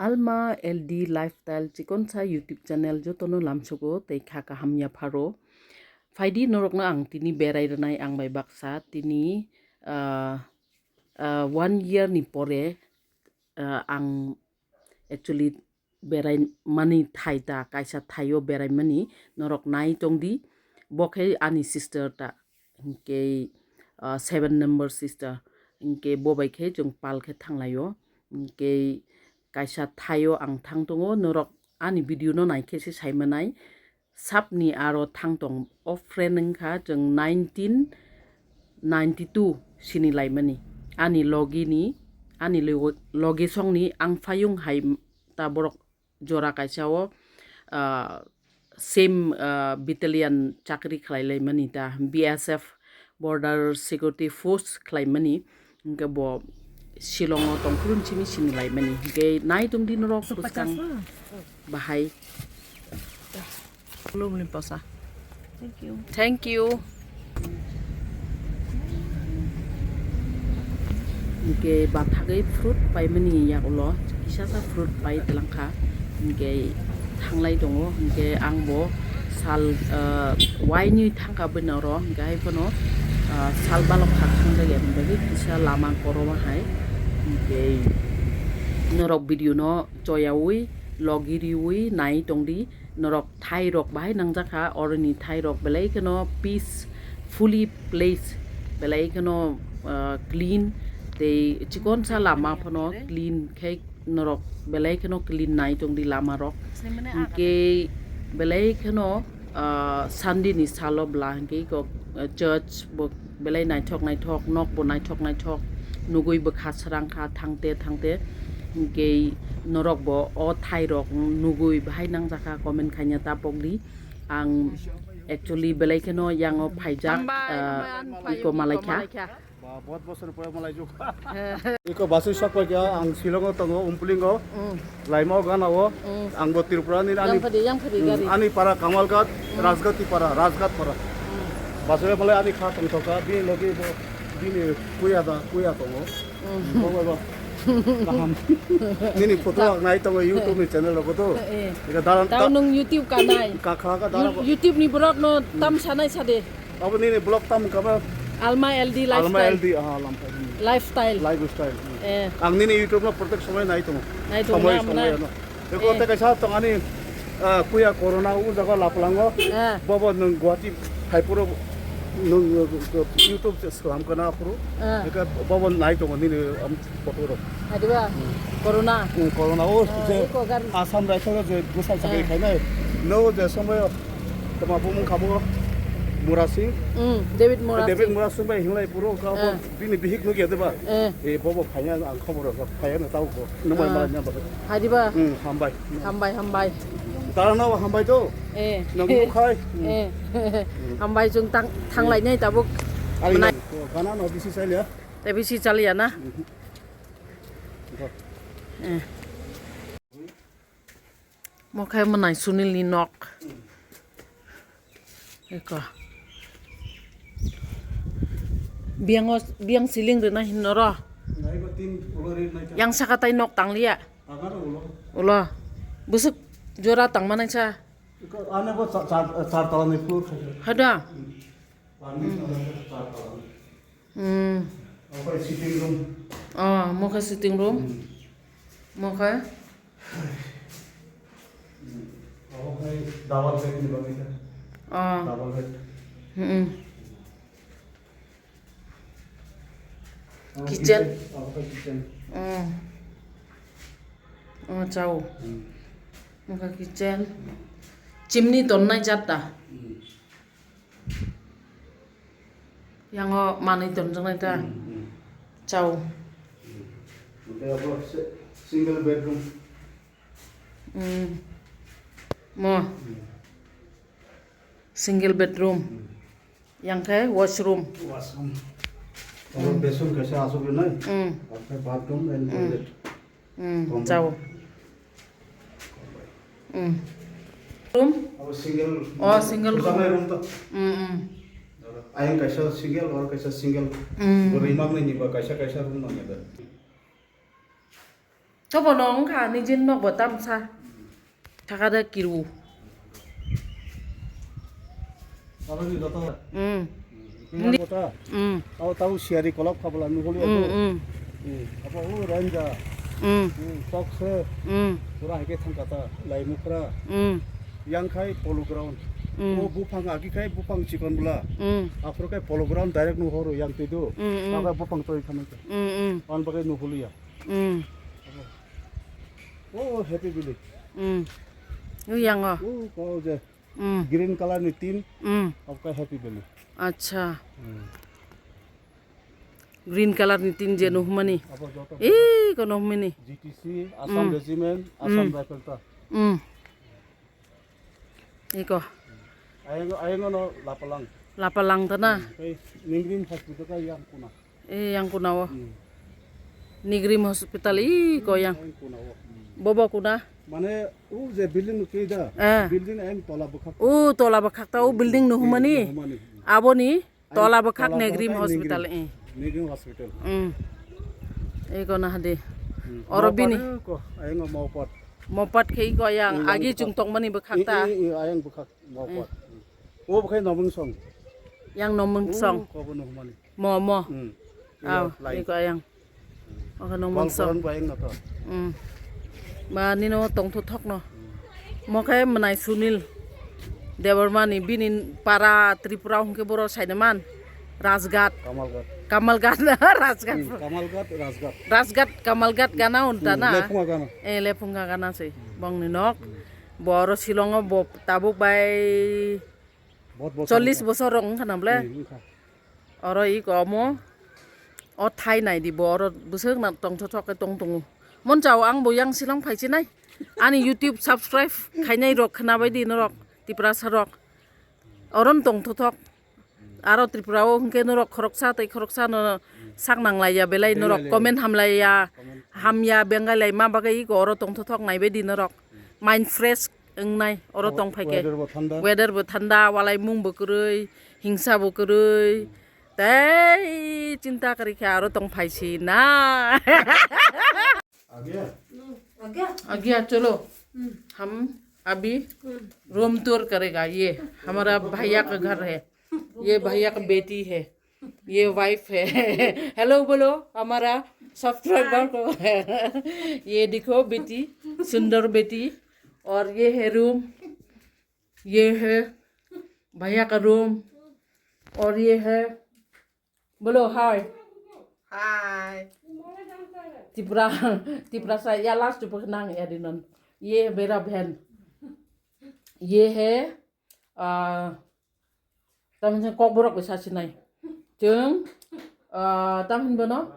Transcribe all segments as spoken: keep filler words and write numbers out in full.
Alma L D Lifestyle chikonsa YouTube channel jotono lamsogo tei kha kaham yapharo. Phaidi norokno ang tini berai rwnai ang bai baksa tini, ah, ah, one year ni pore, ah, ang actually berai mani thai ta kaisa thaio berai mani norok nai tongdi bo khe ani sister ta. Hinkhe, ah, seven number sister. Hinkhe bo bai khe chwng pal khe thanglaio. Hinkhe kaisa thaio ang thang tongo, norok ani video no nai khe se sai manai. Sapni aro thang tong o friend wngkha chwng nineteen ninety two sini laimani. Ani logi ni, ani logi, logi songni ang phayung hai ta borok jora kaisa o, ah, same, ah, battalion chakri khlai lai mani ta, B S F, Border Security Force khlai mani, hinkhe bo Shillong o tongphuru simi sini lai mani, hinkhe nai tongdi norok bwskang bahai. Thank you. Thank you. Hinkhe bathagwi fruit paimani yagulo kisa sa fruit pai twlangkha. Hinkhe thanglai tongo. Hinkhe ang bo sal, ah, wainwi thangkha bini oro. Hinkhe hai phano, ah, sal balok kha thangjak ya, hinkhe kisa lama koroma hai. Hinkhe norok video no choyaui, logi riui nai tongdi. Norok thai rok bahai nangjakha, oroni thai rok belai kheno peacefully place, belai kheno, ah, clean, tei chikonsa lama phano clean khe norok belai kheno clean nai tongdi lama rok. Hinkhe belai kheno, ah, Sunday ni salo bla hinkhe kok, ah, church bo belai naithok naithok, nok bo naithok naithok nugui bwkha srang kha thangte thangte. Hinkhe norok bo o thai rok nugui bahai nangjakha comment khaina tapokdi. Ang actually belai kheno yango phaijak, Hambai, ah, hambai, ang iko phai-, malaikha. Iko malaikha. Ba, bahut bosor pore malai juk. Iko basui sok paikha, ang Shillong o tongo, Umpling o. Mm. Laima o gana o, Mm. ang bo Tripura ni ani, Yang phadi, yang phadi Mm, gari. ani para Kamalghat, Mm. Rajghat ni para, Rajghat para. Mm. Basui malai ani kha tongthoka, bini logi bo, bini kuya da, kuya tongo. Mm. Bo, bo, bo. Kaham. Nini photo ang nai tongo YouTube ni channel rogo to. Eh. Ika dalan Tao ta-, nung YouTube ka nai. Ka kha ka dalan You-, YouTube ni borok no Mm. tam sanai sade. Abo nini blog tam kama? Alma L D Alma Lifestyle. L D, aha, Alma L D. Lifestyle. Lifestyle. Eh. Ang nini YouTube no protek somoi nai tongo. Nai tongo, Somoi, na, somoi na. ano. Eko Eh. te kaisa tong ani, ah, kuya corona o jaga laplango. Eh. Bobo nung Guwahati phaipuro nung, uh, YouTube se slam kana apuru. Eh. Eka bobo nai tongo nini, um, photo ro. Adiba, Hmm. corona. Hmm, corona o Eh, je eko gar- Assam raikha je busai sakri Eh. khainai. No je somoi Tama bumung kabo Murasing. Mm, David Murasing. David Murasing bai hinglai puro ka Ah. bini bihik nugya deba. Eh. Eh, bobo phaya ang khobor ka phaya na tau ko. Numai Ah. mala nya ba. Hadiba. Hmm, hambai. Hambai, hambai. Tara na hambai to. Eh. Nang mukhai. Eh. Hambai jung tang thanglai nai tabuk. Ari Nai. na. Kana no bisi chaliya. Te bisi chaliya na. Mhm. Eh. Mo khe mwnai Sunil ni nok. Eko. Biang o, biang ceiling rwna hin noro. Naiba tin ulo ri nai ta. Yang saka tai nok tang liya. Tangan ulo. Ulo. Busuk jora tang manai sa. Iko ane bo char, char, char tala ni floor khaja. Hada. Hmm. Ani tala char tala. Hmm. Obo sitting room. Oh, mo khe sitting room. Hmm. Mo khe? Obo khe double bed ni bagwi khe. Oh. Double bed. Hmm. Obo Kitchen? kitchen, obo khe kitchen. Oh. Oh, chao. Hmm. Mo khe kitchen. Chimney tonnai jat da? Hmm. Yango manwi tonjaknai ta? Hmm, hmm. Chao. Hmm. Oke, abo se-, single bedroom. Hmm. Mo. Hmm. Single bedroom. Hmm. Yang khe washroom. Washroom. Abo Hmm. basin kaisa aswk rinai. Hmm. Oke, bathroom and Hmm. toilet. Hmm, Common. Chao. Hmm. Room? Abo single Oh, single room. Room to. Hmm, hmm. Ayang kaisa single, or kaisa single. Hmm. Bo rimang ni ba kaisa kaisa room nang ya da. Tobo no wngkha nijini nokbo tamsa. Thakada kiru. Aboni joto. Mm. Kaya kota. Mm. Abo tabo siyari kolok khabla nuguli Mm, abo. Mm. Mm. Abo o ranja. Mm. Mm. Tokse. Mm. Pura hake thangkata laimukra. Mm. Yang khai polo ground. Mm. O buphang agi khai buphang chikon bla. Mm. Aphuru khai polo ground direct nuhoro yang tidu. Mm, mm. Abo buphang toi khamai. Mm, mm. Pan bagai nuhuliya. Mm. Oh, Happy Valley. Mm. Yang o. Oh, kau je. Mm. Green color ni tin. Mm. Apka Happy Valley. Acha. Mm. Green color ni tin je nuhmani. Apa joto. Eh, ko nuhmani. G T C, Assam Mm. Regiment, Assam Mm. Rifle ta. Mm. Iko. Ayang, ayang no lapalang. Lapalang ta na? Hmm, kay Nigrim Hospital ka yang kuna. Eh, yang kuna o. Hmm. Nigrim Hospital iko yang. Yang kuna o. Hmm. Bobo kuna? Mane, u je building ke da. Eh. Building ayang tola bwkhak. U tola bwkhak ta u building nuhmani. Hmm, nuhmani. Aboni? Tola bwkhak Negrim Hospital, eh. Negrim Hospital. Mm. Eko na hadi. Hmm. Oro bini. Mopat ko, ayang mopat. Mopat khe iko yang agi chung tongmani bwkhak ta. Eh, eh, eh, ayang bwkhak mopat. O bwkhai nomung song. Yang nomung song. Ko bo nuhmani. Mo, mo. Hmm. Aw, iko ayang. Oke, nong Bang mungsong. Koran bayang na to. Mm. Ba nino tongthothok no. Mo khe mwnai Sunil Debbarma ni bini para Tripura hwnkhe boro sainaman. Rajgat. Kamalgat. Kamalgat, Rajgat. Hmm, Kamalgat, Rajgat. Rajgat, Kamalgat gana unta Hmm, na. Lephunga gana. Eh, lephunga gana se. Bongni nok. Bo oro Shillong o bo tabuk bai Bot bot chollish bot. Bosor rok wngkha na ble. Hmm, wngkha. Oro iko omo. O thai nai di bo oro bwswk na tongthothok khe tong tongo. Mon chao ang bo yang Shillong phai chinai. Ani YouTube subscribe khainai rok khwnabai di norok Tiprasa rok. Oro no tongthothok. Aro Tripura o hwnkhe norok khoroksa tei khoroksa no sak nanglaiya belai norok comment hamlaiya hamya bengai lai ma bagwi iko oro tongthothok naibai di norok. Mind fresh wngnai oro tong phai khe. Weather bo thanda. Weather bo thanda, walai mung bo kwrwi, hingsa bo kwrwi. Tei chinta kwrwi khe aro tong phai si na. आ गया? आ गया, चलो। हम अभी room tour करेगा। ये हमारा भैया का घर है, ये भैया का बेटी है, ये वाइफ है। हेलो बोलो हमारा सब्सक्राइबर को। ये देखो बेटी, सुंदर बेटी। और ये है रूम, ये है भैया का रूम, और ये है, बोलो हाय। हाय। तिप्रा, तिप्रा सा या लास्ट पर नांग या दिनन। ये है मेरा बहन। ये है, आ, Tamni kokborok bai sasinai. Chwng, ah, tamni bono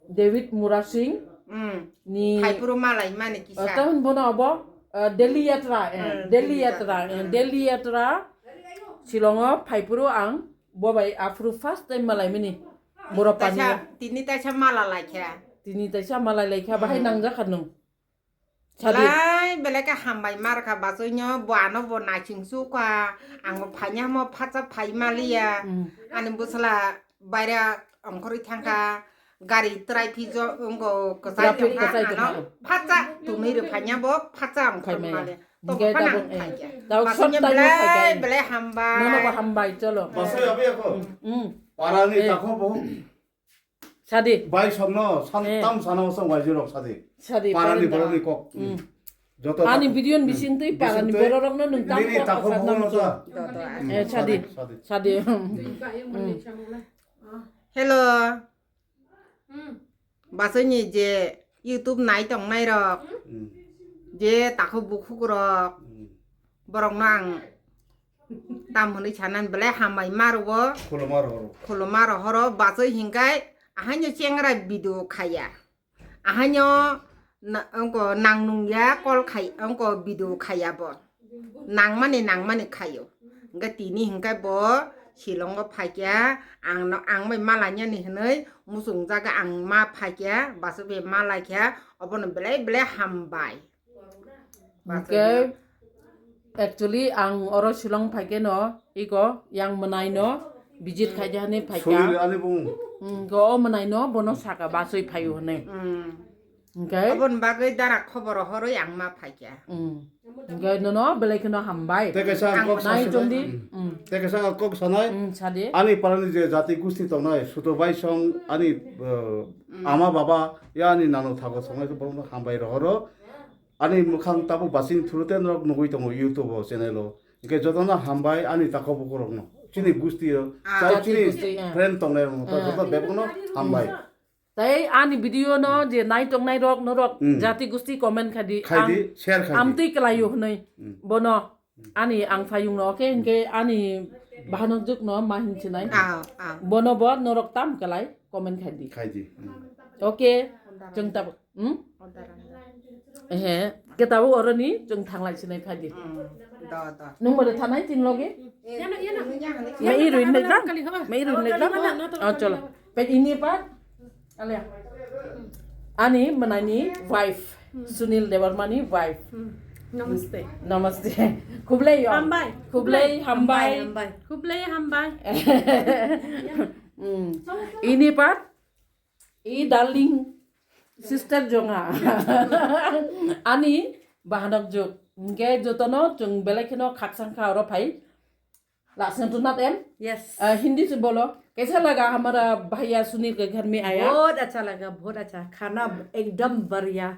David Murasing Mm. ni Phaipuru malai mani ah, kisa. Tamni bono abo, ah, Delhi Yatra, eh, Mm, Delhi Delhi Yatra, Yatra. Eh, Mm. Delhi Yatra. Shillong o phaipuru ang bobai aphuru first time malai mini. Boro Taisa, pani. Tini taisa mala laikha. Tini taisa malai laikha, bahai Mm. nangjak kha nung. Sadi. Belai belai khe hambai mar kha bachoi no, bo ano bo naising su kha, ang bo phaina mo phacha phai maliya. Mm. Ani bwsla baira ongkhorwi thangkha, gari trai phi jo wngkha, kwchai Traffic thangkha, kwchai ano thangkha. Phacha tongwi rw phaina bo phacha ongkhorwi Phaimaya. Maliya. Tobo Hingke phano tabuk, ang eh, khaikha. Tabuk Bachoi no sob time o belai khaikha. Belai hambai. Nono bo hambai, cholo. Bachoi abi ako. Mm. Parani Eh. Takho bo. Sadi. Bai songno san Eh. Tam sana song bai jirok sadi. Sadi, Parani parani borokni kok. Mm. Joto Ani takho. Video ni bising twi parani Bising twi bororokno nung tam nini kok takho asat buno nam ta. Joto, Eh, sadi. Sadi. Sadi. Mm. Hello. Bachoi ni je YouTube nai tong nai rok. Mm. Je takho bukhuk rok. Mm. Borokno ang tam hwnwi sanani belai hambai ma rwo. Khuluma rohoro. Khuluma rohoro, bachoi hinkhai ahaino chengra video khaya. Ahaino na-, wngko nang nungya call khai, wngko video khaya bo. Nangmani, nangmani khaio. Hingkhe tini hinkhai bo Shillongo phaikya, ang no, ang bai malainani hwnwi muchungjaga ang ma phaikya, bachoi bai malaikha, obono belai belai hambai. Hingke, actually, ang oro Shillong phaikhe no, iko, yang mwnai no, visit khaikhe hani phaikha. Sunil ani bung. Hmm, go o mwnai no, bono saka, bachoi phaio hwnwi. Hmm. Hwnkhe? Aboni bagwi dara khobor horwi ang ma phaikha. Mm. Hwnkhe nono belai kheno hambai. Tei kaisa ang kok nai sanai. Chongdi. Mm. Mm. Tei kaisa kok sanai. Mm, sadi. Ani parani je jati gusti tongnai, suto bai song ani, uh, mm, ama baba, ya ani nano thago songnai, borokno hambai rohoro. Ani mwkhang tabuk basing thuru tei norok nugwi tongo YouTube o, channel o. Hwnkhe jotono hambai ani takhuk bukhuk rokno. Chini gusti o, ah, chai jati chini gusti, ah, friend tongnai rokno, ah, joto bebakno hambai. Tei ani video no je nai tongnai rok norok, mm, jati gusti comment khai di. Khai di, ang share khai di. Amtwi kwlaio hwnwi. Mm. Bono ani ang phayung no, okay, hwnkhe ani bahanok juk no ma hin sinai. Ah, ah. Bono bo norok tam kwlai comment khai di. Khai di. Mm. Okay, chwng tabuk. Hmm? Ehe, khe tabuk oroni chwng thanglai sinai phai di. Hmm, do, do. Nwng mare thanai tin logi? Yano, yano. Me i ruin nekdam? Me i ruin nekdam? Oh, cholo. Pe ini pa? Alia. Ani mwnai ni wife. Hmm. Sunil Debbarma ni wife. Hmm. Namaste. Namaste. Khublei yong. Hambai. Khublei hambai. Hambai, hambai. Khublei hambai. Hmm. Ini pa? I darling sister jonga. Ani bahanok juk. Hwnkhe jotono chwng belai kheno khakchang kha oro phai. Lasna to not em? Yes. Ah, Hindi se bolo. Kaisa laga hamara bhaiya Sunil ke ghar mein aaya? बहुत अच्छा लगा, बहुत अच्छा। खाना एकदम बढ़िया।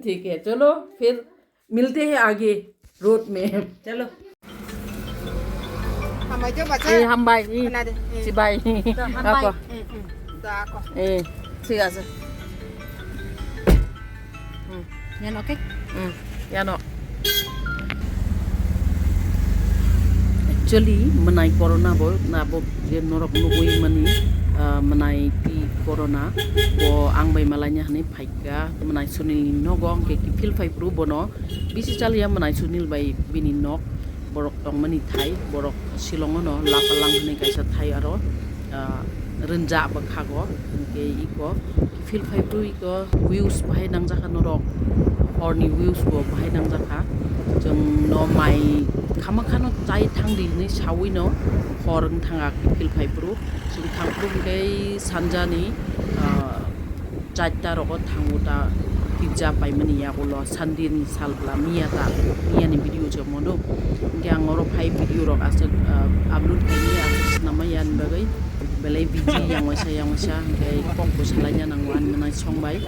ठीक है, चलो फिर मिलते हैं आगे रोड में। चलो। Hambai jo bacha. Eh, hambai. Eh, khna de. Eh. Sibai. To, hambai. Ako. Eh, eh. To, ako. Eh, thik ache. Hmm. Yan, okay? Hmm. Yano. Actually, mwnai corona bo, na bo je norok nugwi mani, ah, mwnai ti corona bo ang bai malaina hani phaikha, mwnai Sunil ni nogo, hwnkhe kiphil phai phuru bono bisi chaliya mwnai Sunil bai bini nok. Borok tongmani thai, borok Shillong-o no Lapalang hwnwi kaisa thai aro, ah, rwnja bwkhago, hwnkhe iko kiphil phai phuru iko views bahai nangjakha norok, horni views bo bahai nangjakha. Chwng no mai khama khano chai thangdi hwnwi sawi no hor wng thanga kiphil phai phuru, chwng thang phuru hwnkhe sanjani, ah, Charta rogo thango ta pizza paimani yagulo Sunday ni sal bwla miya ta, miya ni video je mono. Hwnkhe ang oro phai video rok aswk, ah, upload khaini aswk swnamma yani bagwi belai busy yang waisa yang waisa hwnkhe kok bo salaina nango ani mwnai song bai.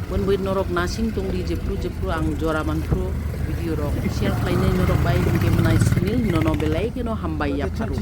Boni bagwi norok nasing tongdi jephru jephru ang jora manphru video rok share khlainai norok bai hwnkhe mwnai Sunil nono belai kheno hambai yapharu.